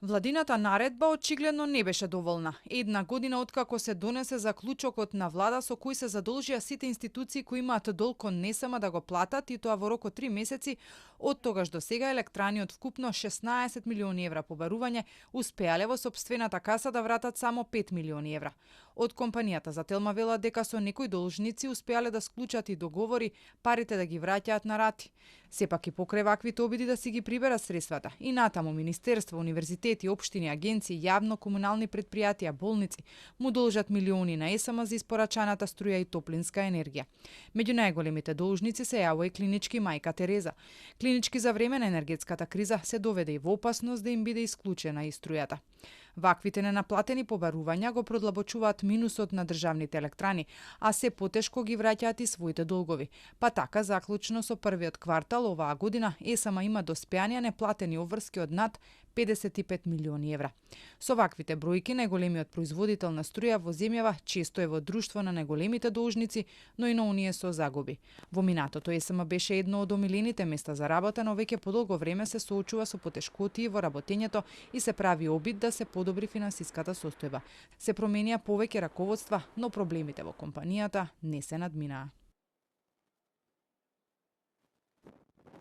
Владината наредба очигледно не беше доволна. Една година откако се донесе заклучокот на влада со кој се задолжија сите институции кои имаат долг кон НСМ да го платат, и тоа во рок од 3 месеци, од тогаш до сега електрани од вкупно 16 милиони евра побарување успеале во сопствената каса да вратат само 5 милиони евра. Од компанијата за Телма велат дека со некои должници успеале да склучат и договори парите да ги враќаат на рати. Сепак и покрај ваквите обиди да си ги приберат средствата, и натаму министерство, универзитети, општини, агенции, јавно-комунални предпријатија, болници му должат милиони на ЕСМ за испорачаната струја и топлинска енергија. Меѓу најголемите должници се јавува и клинички Мајка Тереза. Клинички за време на енергетската криза се доведе и во опасност да им биде исклучена и струјата. Ваквите ненаплатени побарувања го продлабочуваат минусот на државните електрани, а се потешко ги враќаат и своите долгови. Па така, заклучно со првиот квартал оваа година, ЕСМ има доспеани неплатени обврски од над 55 милиони евра. Со ваквите бројки, најголемиот производител на струја во земјава често е во друштво на најголемите должници, но и на оние со загуби. Во минатото ЕСМ беше едно од омилените места за работа, но веќе подолго време се соочува со потешкотии во работењето и се прави обид да се подобри финансиската состојба. Се променија повеќе раководства, но проблемите во компанијата не се надминаа.